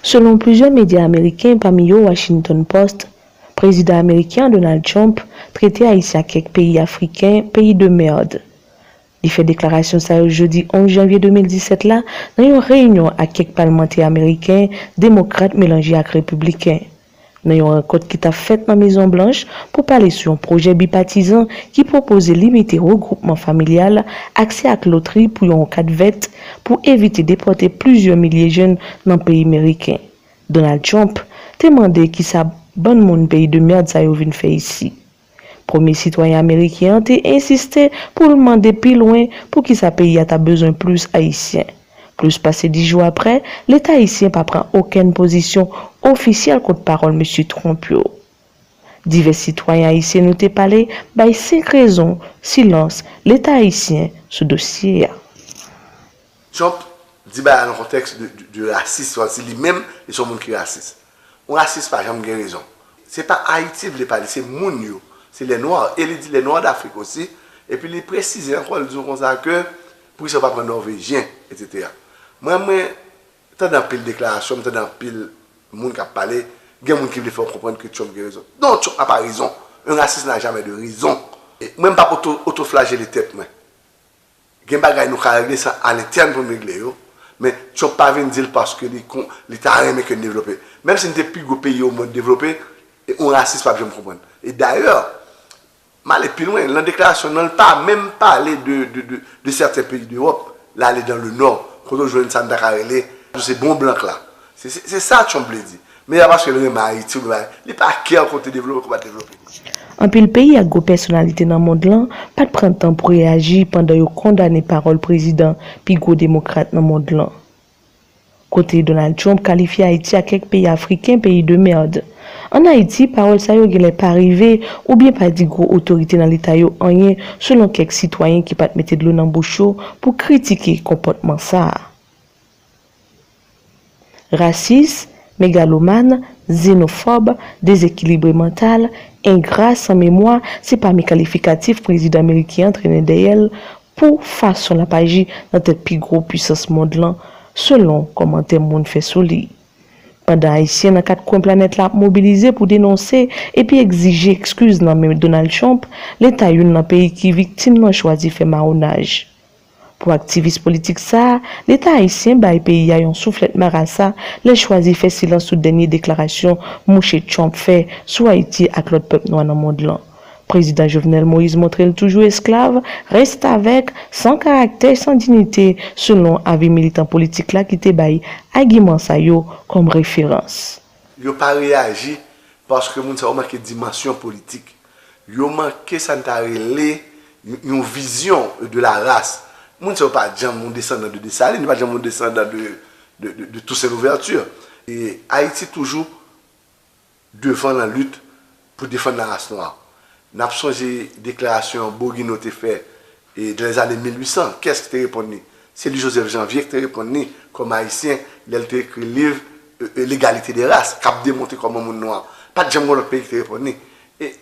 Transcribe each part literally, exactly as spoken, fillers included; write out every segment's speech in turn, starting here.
Selon plizyè medya ameriken, pami yo Washington Post, prezidan ameriken an Donald Trump trete Ayisyen ak kèk peyi afriken peyi de mèd. Li fè deklarasyon sa yo jodi onz janvye de mil disèt la nan yon reyinyon ak kèk palmantè ameriken, demokrat melanje ak repibliken, nan yon rankont ki t ap fèt nan Mezon Blanch pou pale sou yon pwojè bipatizan ki pwopoze limite regwoupman familyal, aksè ak lotri pou yon kat vèt pou evite depòte plizyè milye jèn nan peyi meriken. Donald Trump te mande kisa bann moun peyi de mèd sa yo vin fè isi. Premye sitwayen ameriken an te ensiste pou l mande pi lwen poukisa peyi a ta bezwen plis Ayisyen. Plis pase dis jou apre, Leta ayisyen pa pran okenn pozisyon ofisyèl kont pawòl mesye Trump yo. Divès sitwayen ayisyen nou te pale bay senk rezon silans Leta ayisyen sou dosye a. Trump di bagay la nan kontèks de, de, de rasis, sa vle di li menm, li se yon moun ki rasis. Yon rasis pa janm gen rezon. Se pa Ayiti l vle pale, se moun yo, se les noirs. E li di les noirs d'Afrique aussi. Epi li presize ankò, li di w konsa ke poukisa yo pa pran Nòvejyen, etsetera. Mwen, mwen tande anpil deklarasyon, m tande anpil moun k ap pale, gen moun ki vle fè w konprann ke Trump gen rezon. Non, Trump pa pa rezon. Un raciste n'a jamais de raison. E mwen, m p ap oto, otoflajele tèt mwen. Gen bagay nou ka regle sa alentèn pou n regle yo, men Trump pa vin di l paske li, li ta renmen ke n devlope. Menm si n te pi gwo peyi o mond devlope, e yon rasis p ap janm konprann. E dayè, m ale pi lwen, nan deklarasyon nan, l pa menm pale de, de, de, de sèten peyi d'Ewòp, l ale dans le nord, kote w jwenn sa n ta ka rele, se bon blan k la. Se, se, se sa Trump vle di. Men se pa paske l renmen Ayiti oubyen bagay, li pa care kote devlope, kote pa devlope. Anpil peyi ak gwo pèsonalite nan mond lan pa t pran tan pou reyaji pandan yo kondane pawòl prezidan pi gwo demokrat nan mond lan. Kote Donald Trump kalifye Ayiti ak kèk peyi afriken peyi de mèd. Ann Ayiti, pawòl sa yo genlè pa rive oubyen pa di gwo otorite nan Leta yo anyen, selon kèk sitwayen ki pa t mete dlo nan bouch yo pou kritike konpòtman sa a. Rasis, megalomàn, zenofòb, dezekilibre mantal, engra, san memwa, se pami kalifikatif prezidan ameriken an trennen dèyè l pou fason l ap aji nan tèt pi gwo pisans mond lan, selon kòmantè moun fè sou li. Pandan Ayisyen nan kat kwen planèt la ap mobilize pou denonse epi egzije ekskiz nan men Donald Trump, Leta youn nan peyi ki viktim nan chwazi fè mawonaj. Pou aktivis politik sa a, Leta ayisyen bay peyi a yon souflèt marasa lè l chwazi fè silans sou dènye deklarasyon mouche Trump fè sou Ayiti ak lòt pèp nwa nan mond lan. Prezidan Jovenel Moïse montre l toujou esklav, restavèk, san karaktè, san diyite, selon avi militan politik la ki te bay agiman sa yo kòm referans. Yo pa reyaji paske moun sa yo manke dimansyon politik. Yo manke sa n ta rele yon, yon vizyon de la ras. Moun sa yo pa janm yon desandan de Desalin, yo pa janm yon desandan de, de, de, de Toussaint Louverture. E Ayiti toujou devan nan lit pou defann la ras nwa. N ap sonje deklarasyon Bogino te fè e, dans les années mil huit cents, kiyès ki te reponn li? Se Louis Joseph Janvier ki te reponn li kòm Ayisyen lè l te ekri liv e, e, L'égalité des races, k ap demontre kòman moun nwa. Pa t janm gen lòt peyi ki te reponn li. E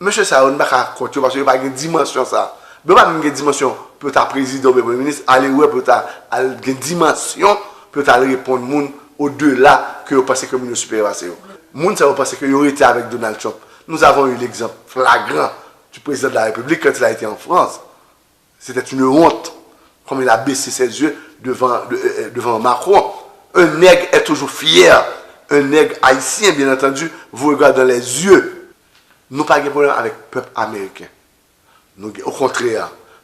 mesye sa yo, n pa ka kont yo paske yo pa gen dimansyon sa. Yo pa menm gen dimansyon pou yo ta prezidan oubyen premye minis, ale wè pou yo ta al gen dimansyon pou yo ta al reponn moun odela ke yo panse ke moun yo siperyè pase yo. Moun sa yo panse ke yo rete avèk Donald Trump. Nous avons eu l'exemple flagrant du président de la République quand il a été en France. C'était une honte, comme il a baissé ses yeux devant, de, euh, devant Macron. Un nègre est toujours fier. Un nègre haïtien, bien entendu, vous regarde dans les yeux. Nou pa gen pwoblèm avèk pèp ameriken. Nou gen, okontrè,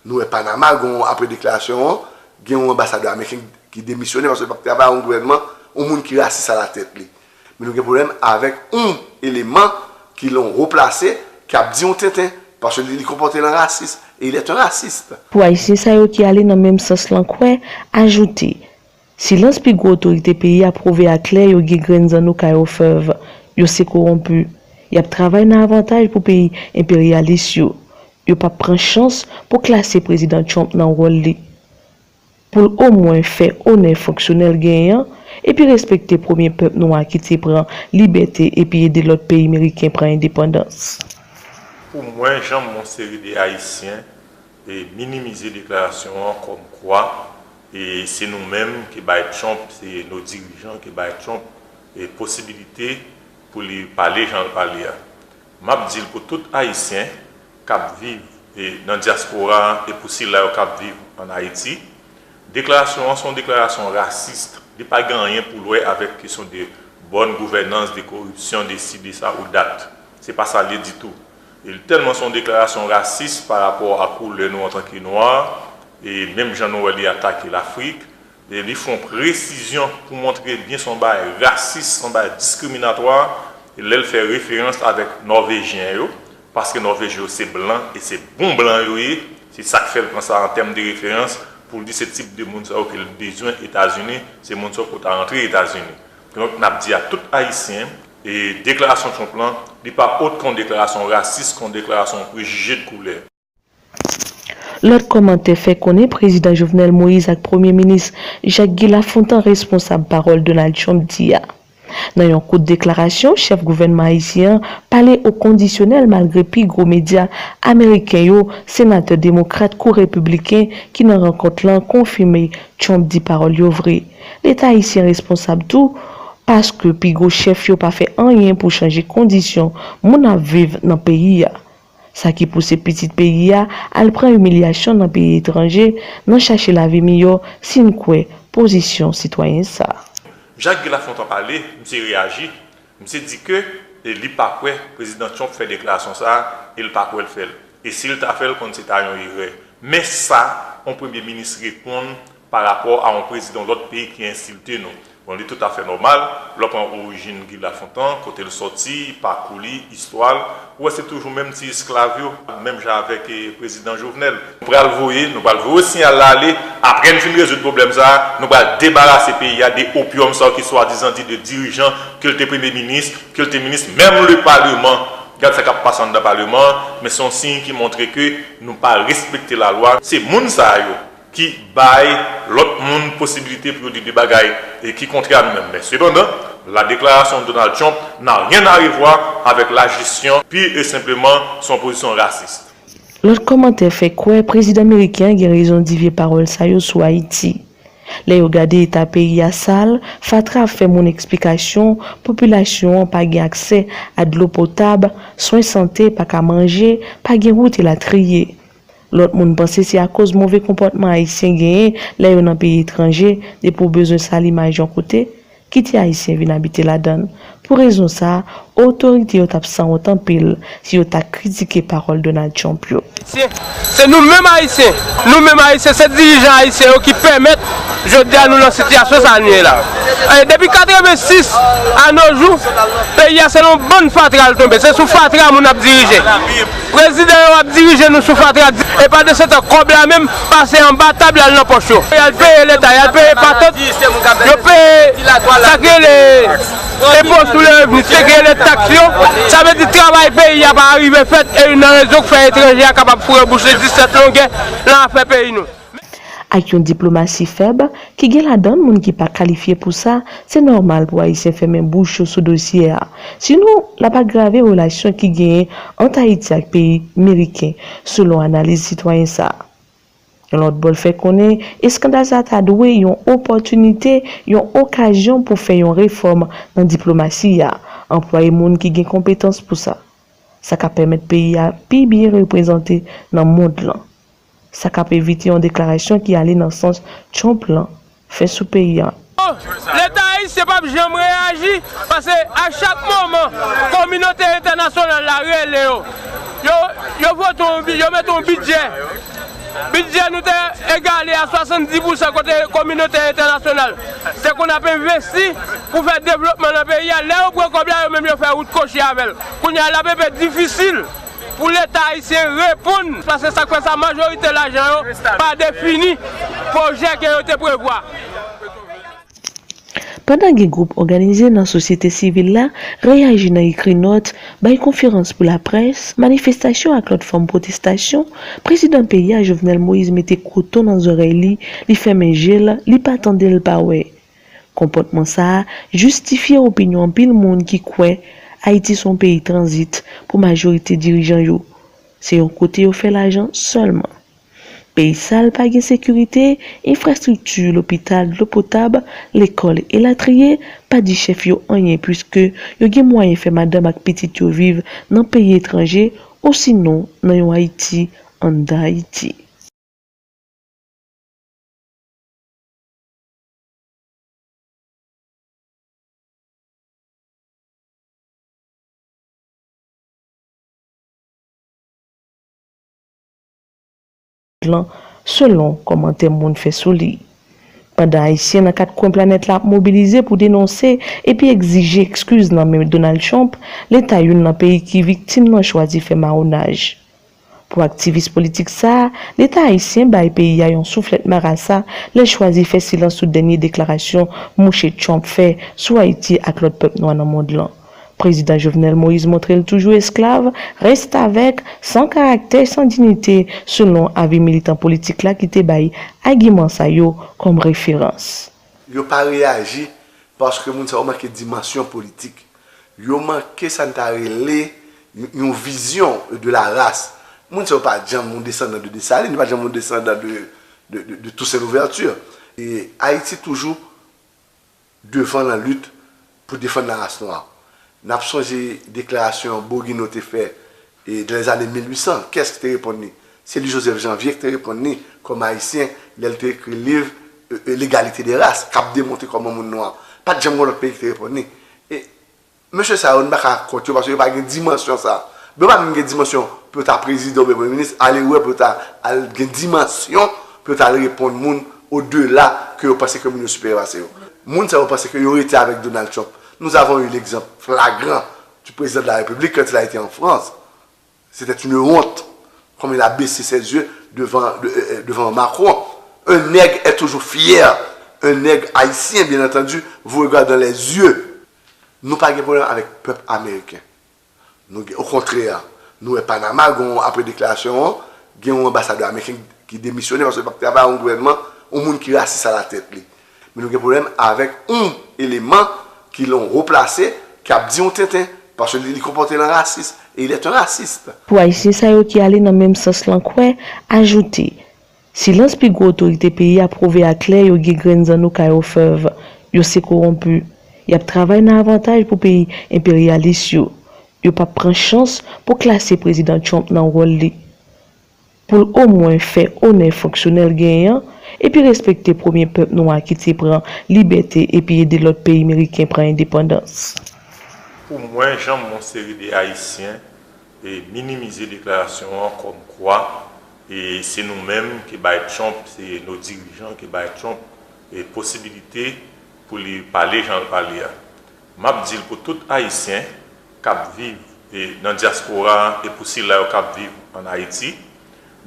nou wè Panama, gen yon, apre deklarasyon an, gen yon anbasadè ameriken ki demisyone paske li p ap travay ak yon gouvènman, yon moun ki rasis alatèt li. Men nou gen pwoblèm avèk yon eleman ki lan wo plase, ki ap di yon tenten, paske li, li konpòte l an rasis, e il est un raciste. Pou Ayisyen sa yo ki ale nan menm sans lan kwè, ajoute, silans pi gwo otorite peyi a pwouve aklè yo gen grenn zanno kay òfèv, yo se kowonpi, y ap travay nan avantaj pou peyi enperyalis yo, yo p ap pran chans pou klase prezidan Trump nan wòl li. Pou l omwen fè onè fonksyonè l genyen an, epi respekte premye pèp nwa ki te pran libète epi ede lòt peyi meriken pran endepandans. Pou mwen, jan yon seri de Ayisyen e minimize deklarasyon an kòmkwa e se nou menm ki bay Trump, se nos dirigeants ki bay Trump e posibilite pou li pale jan l pale a. M ap di l pou tout Ayisyen k ap viv e nan dyaspora a e pou sila yo k ap viv ann Ayiti, deklarasyon an se yon deklarasyon rasis. Li pa gen anyen pou l wè avèk kesyon de bòn gouvènans, de koripsyon, de si, de sa ou dat. Se pa sa l ye ditou. E li tèlman se yon deklarasyon rasis pa rapò a koulè nou antanke nwa, e menm jan nou wè li atake Lafrik, e li fè yon presizyon pou montre byen se yon bagay rasis, se yon bagay diskriminatwa, e lè l fè referans avèk Nòvejyen yo, paske Nòvejyen yo se blan, e se bon blan yo ye, se sa k fè l pran sa an tèm de referans, pou l di se tip de moun sa yo ke l bezwen Etazini, se moun sa yo pou ta rantre Etazini. Donk, n ap di a tout Ayisyen, e deklarasyon Trump lan, li pa ot ke yon deklarasyon rasis, ke yon deklarasyon prejije de koulè. Lòt kòmantè fè konnen Prezidan Jovenel Moïse ak Premye Minis Jacques Guy Lafontant responsab pawòl Donald Trump di a. Nan yon kout deklarasyon, chèf gouvènman ayisyen an pale o kondisyonèl malgre pi gwo medya ameriken yo, senatè demokrat kou repibliken ki nan rankont lan konfime Trump di pawòl yo vre. Leta ayisyen responsab tou paske pi gwo chèf yo pa fè anyen pou chanje kondisyon moun ap viv nan peyi a. Sa ki pouse pitit peyi a al pran imilyasyon nan peyi etranje nan chache lavi miyò si n kwè pozisyon sitwayen sa. Jacques Guy Lafontant pale, misye reyaji, misye di ke e li pa kwè Prezidan Trump fè deklarasyon sa a e l pa kwè l fè l. E si l ta fè l, konn se ta yon erè. Men sa yon premye minis reponn pa rapò a yon prezidan yon lòt peyi ki ensilte nou. Bon, li toutafè nòmal, lè w pran orijin Guy Lafontant, kote l sòti, pakou li, istwa l, ou wè se toujou menm ti esklav yo, menm jan avèk e, prezidan Jovenel. Nou pral voye, nou pral voye siyal la ale, apre n fin rezoud pwoblèm sa a, nou pral debarase peyi a de opyòm sa yo ki swadizan di de dirijan, ke l te premye minis, ke l te minis, menm le paleman, gad sa k ap pase anndan paleman an, men se yon siy ki montre ke nou pa respekte lalwa. Se moun sa yo ki bay lòt moun posibilite pou yo di de bagay e ki kontrè a nou menm. Men sepandan, la déclaration de Donald Trump n'a rien à revoir avec la gestion pure et simplement son position raciste. Lòt kòmantè fè kwè prezidan meriken an gen rezon di vye pawòl sa yo sou Ayiti. Lè yo gade eta peyi a sal, fatra ap fè moun eksplikasyon, popilasyon an pa gen aksè a dlo potab, swen sante, pa ka manje, pa gen wout elatriye. Lòt moun panse se akoz move konpòtman ayisyen genyen lè yo nan peyi etranje, depi w bezwen sal imaj yon kote, kite ayisyen vin abite ladan l. Pou rezon sa a, otorite yo t ap sanwont anpil si yo ta kritike pawòl Donald Trump yo. Se nou menm ayisyen, nou menm ayisyen, se dirijan ayisyen yo ki pèmèt jodi a nou nan sitiyasyon sa a nou ye la. E depi katreven sis a no jou, peyi a se nan yon bann fatra l tonbe, se sou fatra moun ap dirije. Prezidan yo ap dirije nou sou fatra, e pandan se tan kòb la menm pase anba tab l al nan pòch yo. Y al peye leta, y al peye patant, yo peye sa k rele enpo sou le revni, sa k rele taks yo. Sa vle di travay peyi a pa rive fèt e youn nan rezon k fè etranje a kapab foure bouch li disèt longè nan afè peyi nou. Ak yon diplomasi fèb, ki gen ladan l moun ki pa kalifye pou sa, se nòmal pou Ayisyen fèmen bouch yo sou dosye a. Sinon, l ap agrave relasyon ki genyen ant Ayiti ak peyi meriken, selon analiz sitwayen sa a. Yon lòt bò l fè konnen, eskandal sa a ta dwe yon opòtinite, yon okazyon pou fè yon refòm nan diplomasi a, anplwaye moun ki gen konpetans pou sa. Sa ka pèmèt peyi a pi byen reprezante nan mond lan. Sa k ap evite yon deklarasyon ki ale nan sans Trump lan fè sou peyi a. Leta ayisyen p ap janm reyaji, paske a chak moman, kominote entènasyonal la rele yo. Yo, yo vote yon bi-, yo mete yon bidjè. Bidjè nou te egale a swasanndis pousan kote kominote entènasyonal te konn ap envesti pou fè devlopman nan peyi a. Lè yo pran kòb la, yo menm yo fè wout kochi avè l. Kounye a, l ap enpe difisil pou Leta ayisyen reponn, paske sa k fè sa, majorite lajan yo pa defini pwojè ke yo te prevwa. Pandan gen gwoup òganize nan sosyete sivil la reyaji nan ekri nòt, bay konferans pou laprès, manifestasyon ak lòt fòm pwotestasyon, prezidan peyi a Jovenel Moïse mete koton nan zòrèy li, li fèmen je l, li pa tande l pa wè. Konpòtman sa a jistifye opinyon anpil moun ki kwè Ayiti se yon peyi tranzit pou majorite dirijan yo. Se yon kote yo fè lajan sèlman. Peyi sa l pa gen sekirite, enfrastrikti, lopital, dlo potab, lekòl, elatriye, pa di chèf yo anyen, piske yo gen mwayen fè madanm ak pitit yo viv nan peyi etranje, osinon nan yon Ayiti anndan Ayiti. Lan, selon kòmantè moun fè sou li. Pandan Ayisyen nan kat kwen planèt la ap mobilize pou denonse epi egzije ekskiz nan men Donald Trump, Leta youn nan peyi ki viktim nan chwazi fè mawonaj. Pou aktivis politik sa a, Leta ayisyen bay peyi a yon souflèt marasa lè l chwazi fè silans sou dènye deklarasyon mouche Trump fè sou Ayiti ak lòt pèp nwa nan mond lan. Prezidan Jovenel Moïse montre l toujou esklav, restavèk, san karaktè, san diyite, selon avi militan politik la ki te bay agiman sa yo kòm referans. Yo pa reyaji paske moun sa yo manke dimansyon politik. Yo manke sa n ta rele yon, yon vizyon de la ras. Moun sa yo pa janm yon desandan de Desalin, yo pa janm yon desandan de, de, de, de Toussaint Louverture. E Ayiti toujou devan nan lit pou defann laras nwa. N ap sonje deklarasyon Bogino te fè e, dans les années mil huit cents. Kiyès ki te reponn li? Se li Joseph Janvier ki te reponn li kòm Ayisyen lè l te ekri liv e, e, L'égalité des races, k ap demontre kòman moun nwa. Pa t janm gen lòt peyi ki te reponn li. E, mesye sa yo, nou pa ka kont yo paske yo pa gen dimansyon sa. Yo pa menm gen dimansyon pou yo ta prezidan oubyen premye minis, ale wè pou yo ta al gen dimansyon pou yo ta al reponn moun odela ke yo panse ke moun yo siperyè pase yo. Moun sa yo panse ke yo rete avèk Donald Trump. Nous avons eu l'exemple flagrant du président de la République quand il a été en France. C'était une honte, comme il a baissé ses yeux devant, de, euh, devant Macron. Un nègre est toujours fier. Un nègre haïtien, bien entendu, vous regarde dans les yeux. Nou pa gen pwoblèm avèk pèp ameriken. Nou gen, okontrè, nou wè Panama, gen yon, apre deklarasyon an, gen yon anbasadè ameriken ki demisyone paske l p ap travay ak yon gouvènman, yon moun ki rasis alatèt li. Men nou gen pwoblèm avèk yon eleman ki lan wo plase, k ap di yon tenten, paske li, li konpòte l an rasis, et il est un raciste. Pou Ayisyen sa yo ki ale nan menm sans lan kwè, ajoute, silans pi gwo otorite peyi a pwouve aklè yo gen grenn zanno kay òfèv, yo se kowonpi, y ap travay nan avantaj pou peyi enperyalis yo, yo p ap pran chans pou klase Prezidan Trump nan wòl li. Pou l omwen fè onè fonksyonè l genyen an, epi respekte premye pèp nwa ki te pran libète epi ede lòt peyi meriken pran endepandans. Pou mwen, janm yon seri de Ayisyen e minimize deklarasyon an kòmkwa e se nou menm ki bay Trump, se nos dirigeants ki bay Trump e posibilite pou li pale jan l pale a. M ap di l pou tout Ayisyen k ap viv e nan dyaspora a e pou sila yo k ap viv ann Ayiti,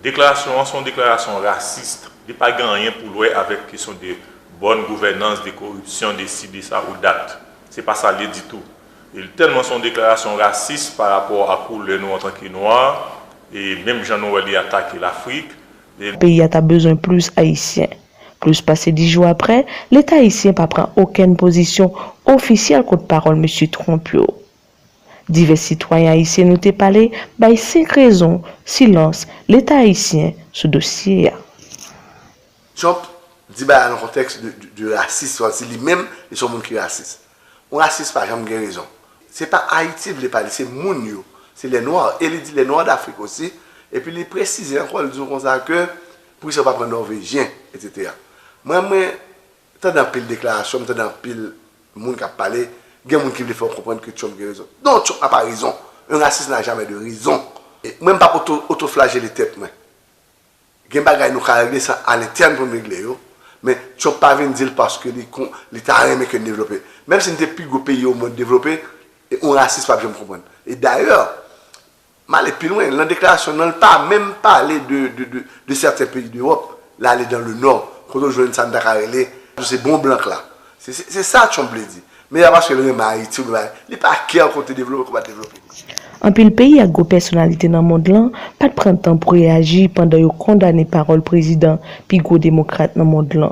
deklarasyon an se yon deklarasyon rasis. Li pa gen anyen pou l wè avèk kesyon de bòn gouvènans, de koripsyon, de si, de sa ou dat. Se pa sa l ye ditou. E li tèlman se yon deklarasyon rasis pa rapò a koulè nou antanke nwa, e menm jan nou wè li atake Lafrik. E. Peyi a t ap bezwen plis Ayisyen. Plis pase dis jou apre, Leta ayisyen pa pran okenn pozisyon ofisyèl kont pawòl mesye Trump yo. Divès sitwayen ayisyen nou te pale bay senk rezon silans Leta ayisyen sou dosye a. Trump di bagay la nan kontèks de, de, de rasis, kòmsi li menm, li se yon moun ki rasis. Yon rasis pa janm gen rezon. Se pa Ayiti l vle pale, se moun yo, se les Noirs. E li di les Noirs d'Afrique aussi. Epi li presize ankò, li di w konsa ke poukisa yo pa pran Nòvejyen, etsetera. Mwen, mwen tande anpil deklarasyon, m tande anpil moun k ap pale, gen moun ki vle fè w konprann ke Trump gen rezon. Non, Trump pa pa rezon. Un raciste n'a jamais de raison. E mwen, m p ap oto, otoflajele tèt mwen. Gen bagay nou ka regle sa alentèn pou n regle yo, men Trump pa vin di l paske li kon, li ta renmen ke n devlope. Menm si n te pi gwo peyi o mond devlope, e yon rasis p ap janm konprann. E dayè, m ale pi lwen, nan deklarasyon nan, l pa menm pale de, de, de, de sèten peyi dewòp, l ale dans le nord, kote w jwenn sa n ta ka rele, se bon blank la. Se, se, se sa Trump vle di. Men se pa paske l renmen Ayiti oubyen bagay, li pa kè kote devlope, kou pa devlope. Anpil peyi ak gwo pèsonalite nan mond lan pa t pran tan pou reyaji pandan yo kondane pawòl prezidan pi gwo demokrat nan mond lan.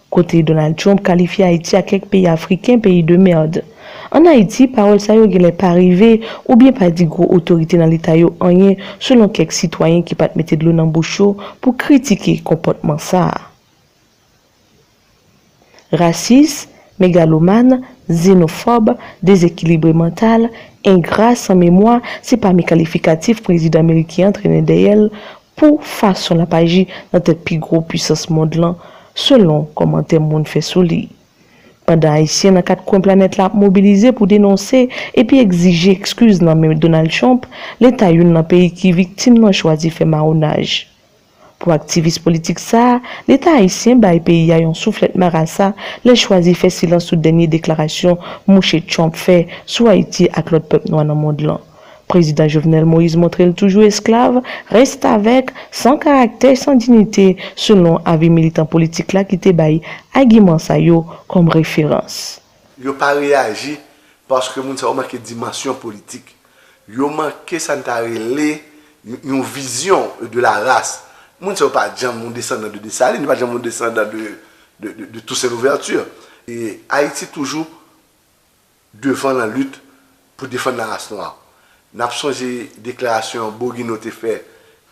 Kote Donald Trump kalifye Ayiti ak kèk peyi afriken peyi de merde. Ann Ayiti, pawòl sa yo genlè pa rive oubyen pa di gwo otorite nan Leta yo anyen, selon kèk sitwayen ki pa t mete dlo nan bouch yo pou kritike konpòtman sa a. Rasis, megalomàn, zenofòb, dezekilibre mantal, engra, san memwa, se pami kalifikatif prezidan ameriken an trennen dèyè l pou fason l ap aji nan tèt pi gwo pisans mond lan, selon kòmantè moun fè sou li. Pandan Ayisyen nan kat kwen planèt la ap mobilize pou denonse epi egzije ekskiz nan men Donald Trump, Leta youn nan peyi ki viktim nan chwazi fè mawonaj. Pou aktivis politik sa a, Leta ayisyen bay peyi a yon souflèt marasa lè l chwazi fè silans sou dènye deklarasyon mouche Trump fè sou Ayiti ak lòt pèp nwa nan mond lan. Prezidan Jovenel Moïse montre l toujou esklav, restavèk, san karaktè, san diyite, selon avi militan politik la ki te bay agiman sa yo kòm referans. Yo pa reyaji paske moun sa yo manke dimansyon politik. Yo manke sa n ta rele yon vizyon de la ras. Moun sa yo pa t janm yon desandan de Desalin, yo pa t janm yon desandan de, de, de, de Toussaint Louverture. E Ayiti toujou devan nan lit pou defann laras nwa. N ap sonje deklarasyon Bogino te fè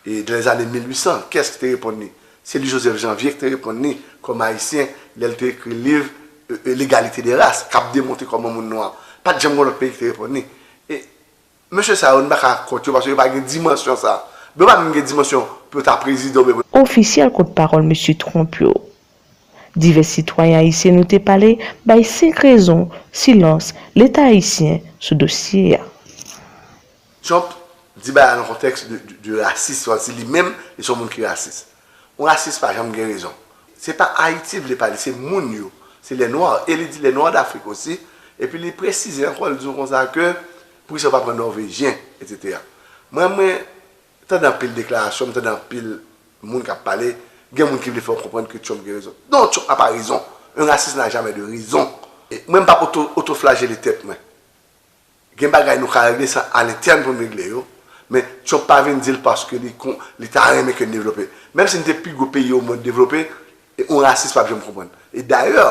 e, dans les années mil huit cents. Kiyès ki te reponn li? Se Louis Joseph Janvier ki te reponn li kòm Ayisyen lè l te ekri liv e, e, L'égalité des races, k ap demontre kòman moun nwa pa t janm gen lòt peyi ki te reponn li. E mesye sa yo, n pa ka kont yo paske yo pa gen dimansyon sa. Yo pa menm gen dimansyon pou yo ta prezidan oubyen pou. Ofisyèl kòt pawòl mesye Trump yo. Divès sitwayen ayisyen nou te pale bay senk rezon silans Leta ayisyen sou dosye a. Trump di bagay la nan kontèks de, de, de rasis, sa vle di li menm, li se yon moun ki rasis. Yon rasis pa janm gen rezon. Se pa Ayiti l vle pale, se moun yo, se les Noirs, e li di les Noirs d'Afrique aussi, epi li presize ankò, li di w konsa ke poukisa yo pa pran Nòvejyen, etsetera. Mwen, mwen tande anpil deklarasyon, m tande anpil moun k ap pale, gen moun ki vle fè w konprann ke Trump gen rezon. Non, Trump pa pa rezon. Un raciste n'a jamais de raison. E mwen, m p ap oto, otoflajele tèt mwen. Gen bagay nou ka regle sa alentèn pou n regle yo, men Trump pa vin di l paske li, li ta renmen ke n devlope. Menm si n te pi gwo peyi o mond devlope, e yon rasis p ap janm konprann. E dayè,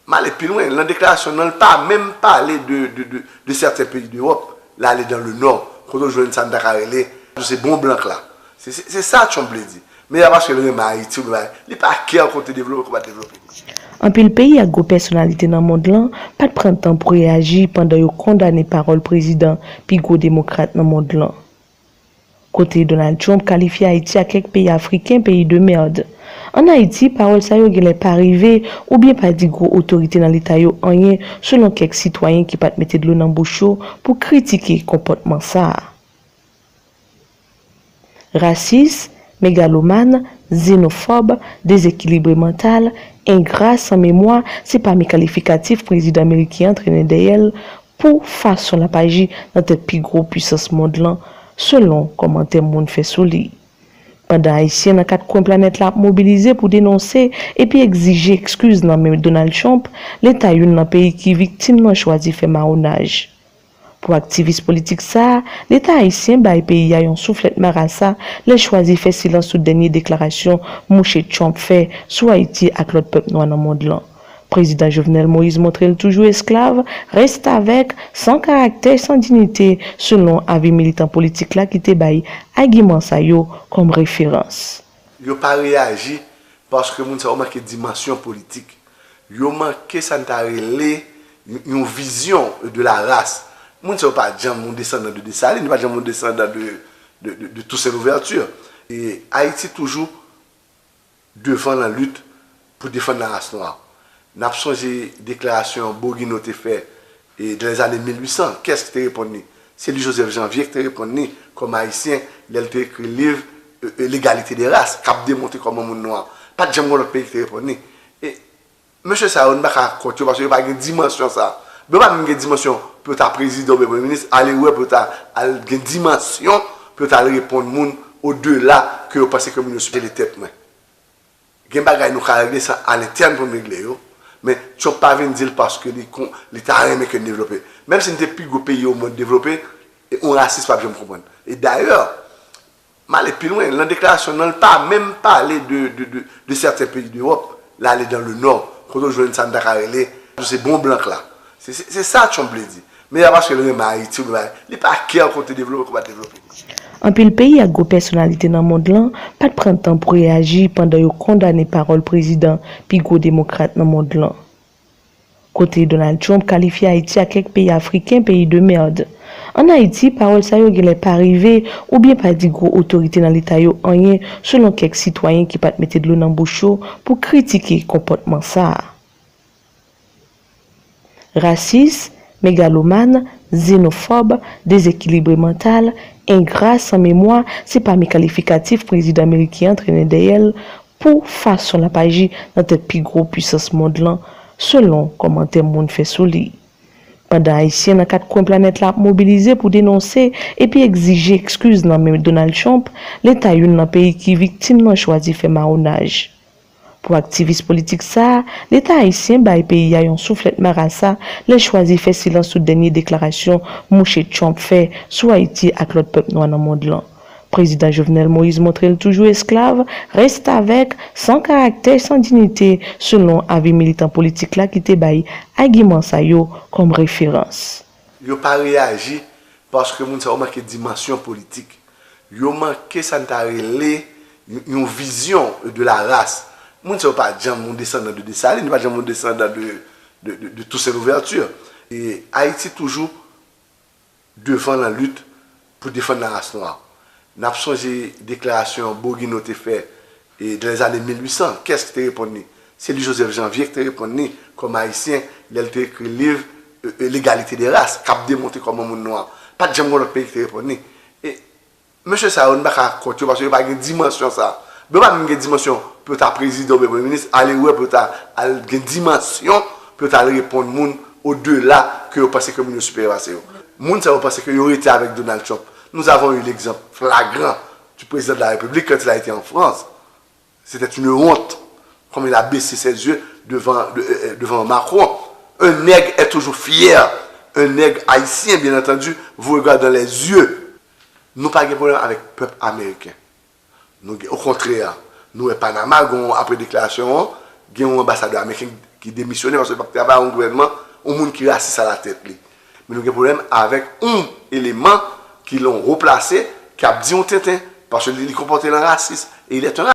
m ale pi lwen, nan deklarasyon nan, l pa menm pale de, de, de, de sèten peyi d'Ewòp, l ale dans le Nord, kote w jwenn sa n ta ka rele, se bon blank la. Se, se, se sa Trump vle di. Men se pa paske l renmen Ayiti oubyen bagay, li pa kè kote devlope, kote pa devlope. Anpil peyi ak gwo pèsonalite nan mond lan pa t pran tan pou reyaji pandan yo kondane pawòl prezidan pi gwo demokrat nan mond lan. Kote Donald Trump kalifye Ayiti ak kèk peyi afriken peyi de mèd. Ann Ayiti, pawòl sa yo genlè pa rive oubyen pa di gwo otorite nan Leta yo anyen, selon kèk sitwayen ki pa t mete dlo nan bouch yo pou kritike konpòtman sa a. Rasis, megalomàn, zenofòb, dezekilibre mantal, engra, san memwa, se pami kalifikatif prezidan ameriken an trennen dèyè l pou fason l ap aji nan tèt pi gwo pisans mond lan, selon kòmantè moun fè sou li. Pandan Ayisyen nan kat kwen planèt la ap mobilize pou denonse epi egzije ekskiz nan men Donald Trump, Leta youn nan peyi ki viktim nan chwazi fè mawonaj. Pou aktivis politik sa a, Leta ayisyen bay peyi a yon souflèt marasa lè l chwazi fè silans sou dènye deklarasyon mouche Trump fè sou Ayiti ak lòt pèp nwa nan mond lan. Prezidan Jovenel Moïse montre l toujou esklav, restavèk, san karaktè, san diyite, selon avi militan politik la ki te bay agiman sa yo kòm referans. Yo pa reyaji paske moun sa yo manke dimansyon politik. Yo manke sa n ta rele yon, yon vizyon de la ras. Moun sa yo pa t janm yon desandan de Desalin, yo pa t janm yon desandan de, de, de, de Toussaint Louverture. E Ayiti toujou devan nan lit pou defann laras nwa. N ap sonje deklarasyon Bogino te fè e, dans les années mil huit cents. Kiyès ki te reponn li? Se Louis Joseph Janvier ki te reponn li kòm Ayisyen lè l te ekri liv e, e, L'égalité des races, k ap demontre kòman moun nwa pa t janm gen lòt peyi ki te reponn li. E mesye sa yo, n pa ka kont yo paske yo pa gen dimansyon sa. Yo pa menm gen dimansyon pou yo ta prezidan oubyen premye minis, ale wè pou yo ta al gen dimansyon pou yo ta al reponn moun odela ke yo panse ke moun yo sou tèt mwen. Gen bagay nou ka regle sa alentèn pou n regle yo, men Trump pa vin di l paske li, li ta renmen ke n devlope. Menm si n te pi gwo peyi o mond devlope, e yon rasis p ap janm konprann. E dayè, m ale pi lwen, nan deklarasyon nan, l pa menm pale de, de, de, de sèten peyi d'Ewòp, l ale dans le Nord, kote w jwenn sa n ta ka rele, se bon blank la. Se, se, se sa Trump vle di. Men a paske l renmen Ayiti, ou renmen, li pa kè kote devlope, kou pa devlope. Anpil peyi ak gwo pèsonalite nan mond lan pa t pran tan pou reyaji pandan yo kondane pawòl prezidan pi gwo demokrat nan mond lan. Kote Donald Trump kalifye Ayiti ak kèk peyi afriken peyi de merde. Ann Ayiti, pawòl sa yo genlè pa rive oubyen pa di gwo otorite nan leta yo anyen, selon kèk sitwayen ki pa t mete dlo nan bouch yo pou kritike konpòtman sa a. Rasis, megalomàn, zenofòb, dezekilibre mantal, engra, san memwa, se pami kalifikatif prezidan meriken an trennen dèyè l pou fason l ap aji nan tèt pi gwo pwisans mond lan, selon kòmantè moun fè sou li. Pandan Ayisyen nan kat kwen planèt la ap mobilize pou denonse epi egzije ekskiz nan men Donald Trump, leta youn nan peyi ki viktim nan chwazi fè mawonaj. Pou aktivis politik sa a, leta ayisyen bay peyi a yon souflèt marasa lè l chwazi fè silans sou dènye deklarasyon mouche Trump fè sou Ayiti ak lòt pèp nwa nan mond lan. Prezidan Jovenel Moïse montre l toujou esklav, restavèk, san karaktè, san diyite, selon avi militan politik la ki te bay agiman sa yo kòm referans. Yo pa reyaji paske moun sa yo manke dimansyon politik. Yo manke sa n ta rele yon, yon vizyon de la ras. Moun sa yo pa janm yon desandan de Desalin, yo pa janm yon desandan de, de, de, de Toussaint Louverture. E Ayiti toujou devan nan lit pou defann laras nwa. N ap sonje deklarasyon Bogino te fè e, dans les années mil huit cents. Kiyès ki te reponn li? Se li Joseph Janvier ki te reponn li kòm Ayisyen lè l te ekri liv e, e, L'égalité des races, k ap demontre kòman moun nwa. Pa t janm gen lòt peyi ki te reponn li. E mesye sa yo, nou pa ka kont yo paske yo pa gen dimansyon sa. Yo pa menm gen dimansyon pou yo ta prezidan oubyen premye minis, ale wè pou yo ta al gen dimansyon pou yo ta al reponn moun odela ke yo panse ke moun yo siperyè pase yo. Moun sa yo panse ke yo rete avèk Donald Trump. Nous avons eu l'exemple flagrant du président de la République quand il a été en France. C'était une honte, comme il a baissé ses yeux devant, de- euh, euh, devant Macron. Un nègre est toujours fier. Un nègre haïtien, bien entendu, vous regarde dans les yeux. Nou pa gen pwoblèm avèk pèp ameriken. Nou gen, okontrè, nou wè Panama, gen yon, apre deklarasyon an, gen yon anbasadè ameriken ki demisyone paske l p ap travay yon gouvènman, yon moun ki rasis alatèt li. Men nou gen pwoblèm avèk yon eleman ki la yon wo plase, ki ap di yon tenten, paske li, li konpòte l an rasis. E il est un